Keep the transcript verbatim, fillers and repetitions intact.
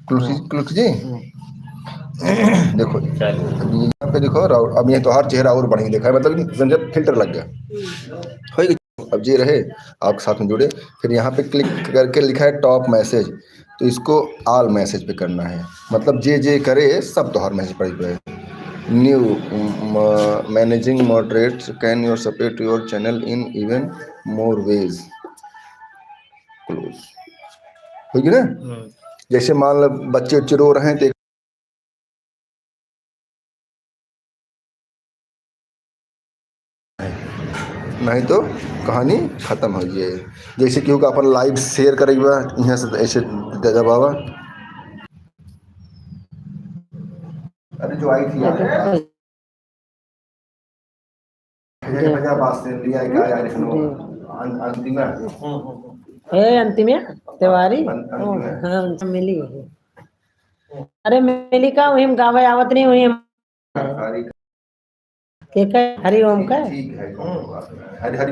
क्लुसी, क्लुसी जी। हम्म। देखो, चलो। अब यहाँ पे देखो, और अब ये तोहार चेहरा और बढ़िया दिखा है, मतलब कि समझे, filter लग गया। होई गई। अब जे रहे, आपके साथ में जुड़े, फिर यहाँ पे click करके लिखा है top message, तो इसको all message पे करना है, मतलब जे जे करे, सब तोहार message पड़ी पे। New, म-, managing moderates, can you support your channel in even more ways? Close। होई गई ना? हम्म। जैसे मान लो बच्चे उच्चे रो रहे हैं तो नहीं तो कहानी खत्म हो जाए। जैसे केहू का अपन live share करे के बा, यहाँ से ऐसे द-, दबावा। अरे जो आई थी यार। भैया, भैया, बात से लिया है क्या यार, इसमें? अं-, अंतिमा। ए, अंतिमा तिवारी? अं-, अंतिमा। हाँ, अंतिमा मिली है। अरे, मिली का, वही हम गावे आवत नहीं, वही हम हरि के कहे, हरि ओम का? ठीक है, कौनो बात नहीं। हरि, हरि